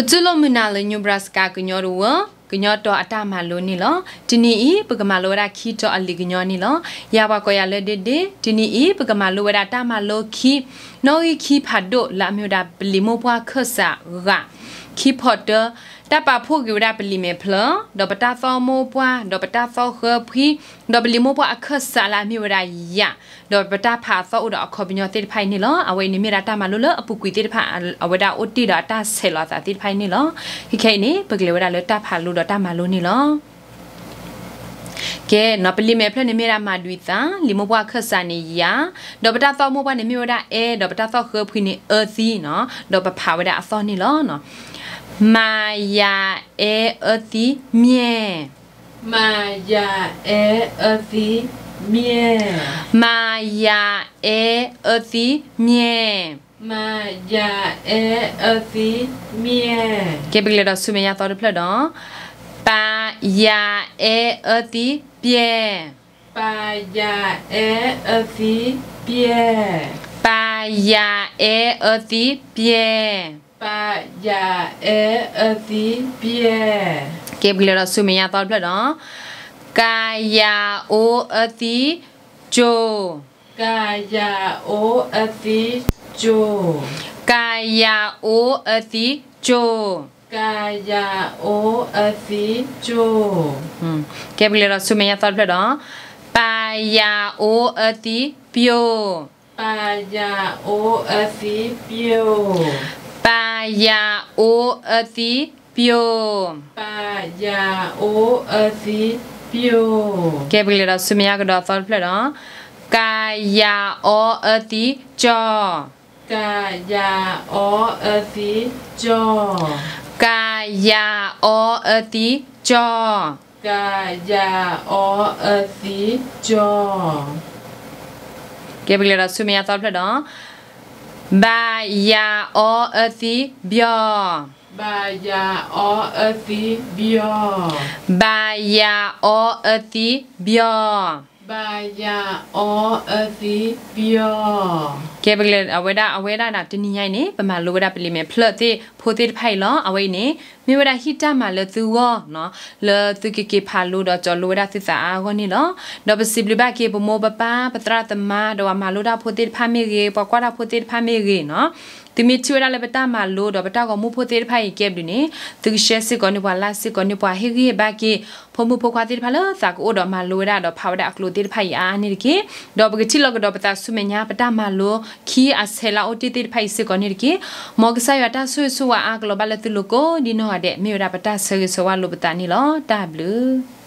ပတူၢ်လိာ်မုာ်နၤလၢ Nebraska ကညီတဝၢ ကညီတီၤအတၢ်မၤလိန့ၣ်လီၤ. တနံၤအံၤ ပကမၤလိဝဲဒၣ်ခံတီၤအလံာ်ကညီန့ၣ်လီၤ. ယၤပှၤကိးယၤလၢဒ့ဒ့, တနံၤအံၤ ပကမၤလိဝဲဒၣ်တၢ်မၤလိခံ နီၣ်ဂံၢ်ခံဖးဒိၣ်လၢအမ့ၢ်ဝဲဒၣ်ပလံာ်မိၢ်ပှၢ်ခၢၣ်စးဂၤ ခံဖီတၢ, တၢ်ပာ်ဖှိၣ်က့ၤဝဲဒၣ်ပလံာ်မဲာ်ဖျၢၣ်, ဒီးပတၢ်သီၣ်မိၢ်ပှၢ်, ဒီးပတၢ်သီၣ်ဃၢဖှံ, ဒီးပလံာ်မိၢ်ပှၢ်အခၢၣ်စးလၢအမ့ၢ်ဝဲဒၣ်ယၤ, ဒီးပတၢ်ဖးအသီၣ်အိၣ်ဒီးအခီပညီသ့ၣ်တဖၣ်အံၤန့ၣ်လီၤ. အဝဲအံၤန့ၣ်မ့ၢ်ဝဲဒၣ်တၢ်မၤလိလၢအပူၤကွံာ်သ့ၣ်တဖၣ် အဝဲဒၣ်အိၣ်တ့ၢ်ဒီးအတၢ်ဆဲးလီၤအသးသ့ၣ်တဖၣ်အံၤန့ၣ်လီၤ. ခဲခဲအံၤန့ၣ် ပကလဲၤဝဲဒၣ်လၢတၢ်ဖးလိဒီးတၢ်မၤလိန့ၣ်လီၤ. ကဲနီၤ ပလံာ်မဲာ်ဖျၢၣ်န့ၣ်မ့ၢ်ဝဲဒၣ်မၤဒွံးသး, လံာ်မိၢ်ပှၢ်အခၢၣ်စးန့ၣ်ယၤ, ဒီးပတၢ်သီၣ်မိၢ်ပှၢ်န့ၣ်မ့ၢ်ဝဲဒၣ် အဲ ဒီးပတၢ်သီၣ်ဃၢဖှံန့ၣ် အၢသံနီၤ, ဒီးပဖးဝဲဒၣ်အသီၣ်န့ၣ်လီၤ. မၤယၤအဲအၢသံ မၠဲၣ် မၤယၤအဲအၢသံ မၠဲၣ်, မၤယၤအဲအၢသံ မၠဲၣ်, မၤယၤအဲအၢသံ မၠဲၣ်. ကဲ ပကလဲၤဒီးဆူမဲာ်ညါသီတဖျၢၣ်ဒီး, ပၤယၤအဲအၢသံ ပျဲၢ်, ပၤယၤအဲအၢသံ ပျဲၢ်, ပၤယၤအဲအၢသံ ပျဲၢ်, ပၤယၤအဲအၢသံ ပျဲၢ်. ကဲ ပကလဲၤဒီးဆူမဲာ်ညါသီတဖျၢၣ်ဒီး, ကၤယၤအိအၢသံ ကၠိၣ်, ကၤယၤအိအၢသံ ကၠိၣ်, ကၤယၤအိအၢသံ ကၠိၣ်, ကၤယၤအိအၢသံ ကၠိၣ်. ကဲ ပကလဲၤဒီးဆူမဲာ်ညါသီတဖျၢၣ်ဒီး, ပၤယၤအိအၢသံ ပျိၣ်, ပၤယၤအိအၢသံ ပျိၣ်, ပၤယၤအိအၢသံ ပျိၣ်, ပၤယၤအိအၢသံ ပျိၣ်. ကဲ ပကလဲၤဒီးဆူမဲာ်ညါကဒီးသီတဖျၢၣ်ဒီး, ကၤယၤအိအၢသံ ကၠီၣ်, ကၤယၤအိအၢသံ ကၠီၣ်, ကၤယၤအိအၢသံ ကၠီၣ်, ကၤယၤအိအၢသံ ကၠီၣ်. ကဲ ပကလဲၤဒီးဆူမဲာ်ညါသီတဖျၢၣ်ဒီး, ဘၤယၤအိအၢသံ ဘျီၣ်, ဘၤယၤအိအၢသံ ဘျီၣ်, ဘၤယၤအိအၢသံ ဘျီၣ်, ဘၤယၤအိအၢသံ ဘျီၣ်. ကဲ ပကလဲၤ အဝဲဒၣ် အဝဲဒၣ်န့ၣ် တနံၤညါအံၤန့ၣ် ပမၤလိဝဲဒၣ်ပလံာ်မဲာ်ဖျၢၣ်သ့ၣ် ဖိသ့ၣ်တဖၣ်အံၤလီၤ. အဝဲအံၤန့ၣ် မ့ၢ်ဝဲဒၣ်ဟံၣ်တၢ်မၤလၢသုဂီၢ်နီၤ, လၢသုကက့ၤဖးလိဒီးကၠီၤလိဝဲဒၣ်သုသးအါအဂီၢ်န့ၣ်လီၤ. ဒီးပစံးဘျုးဘၣ်က့ၤပမိၢ်ပပၢ် ပသရၣ်သမါ ဒီးပှၤမၤလိတၢ်ဖိသ့ၣ်တဖၣ်မ့ၢ်ဂ့ၤ, ပှၤကွၢ်တၢ်ဖိသ့ၣ်တဖၣ်မ့ၢ်ဂ့ၤနီၤ, သုမ့ၢ်ထံၣ်ဝဲဒၣ်လၢပတၢ်မၤလိဒီးပတၢ်ဂီၤမူဖိသ့ၣ်တဖၣ်အံၤကဲဘျုးန့ၣ် သုကshareစ့ၢ်ကီးန့ၢ်ပှၤ likeစ့ၢ်ကီးန့ၢ်ပှၤ ဟ့ၣ်ဂံၢ်ဟ့ၣ်ဘါက့ၤ ဖိမုၣ်ဖိခွါသ့ၣ်တဖၣ်လၢသးကအိၣ်ဒီးမၤလိဝဲဒၣ်ဒီးဖးဝဲဒၣ်အကျိာ်သ့ၣ်တဖၣ်အံၤအါအါန့ၣ်တက့ၢ်. ဒီးပကထံၣ်လိာ်ကဒီးပသးဆူမဲာ်ညါ ပတၢ်မၤလိခံအဆဲးလၢအအိၣ်တ့ၢ်သ့ၣ်တဖၣ်အံၤစ့ၢ်ကီးန့ၣ်တက့ၢ်. မ်ကစၢ်ယွၤတၢ်ဆိၣ်ဂ့ၤဆိၣ်ဝါအါကလီၤဘၣ်လၢသုလိၤကိးဒ်နီၢ်ဂၤဒဲး မ့ၢ်ဝဲဒၣ်ပတၢ်ဆၢဂ့ၤဆၢဝါလိာ်ပသးန့ၣ်လီၤ. တၢ်ဘျုး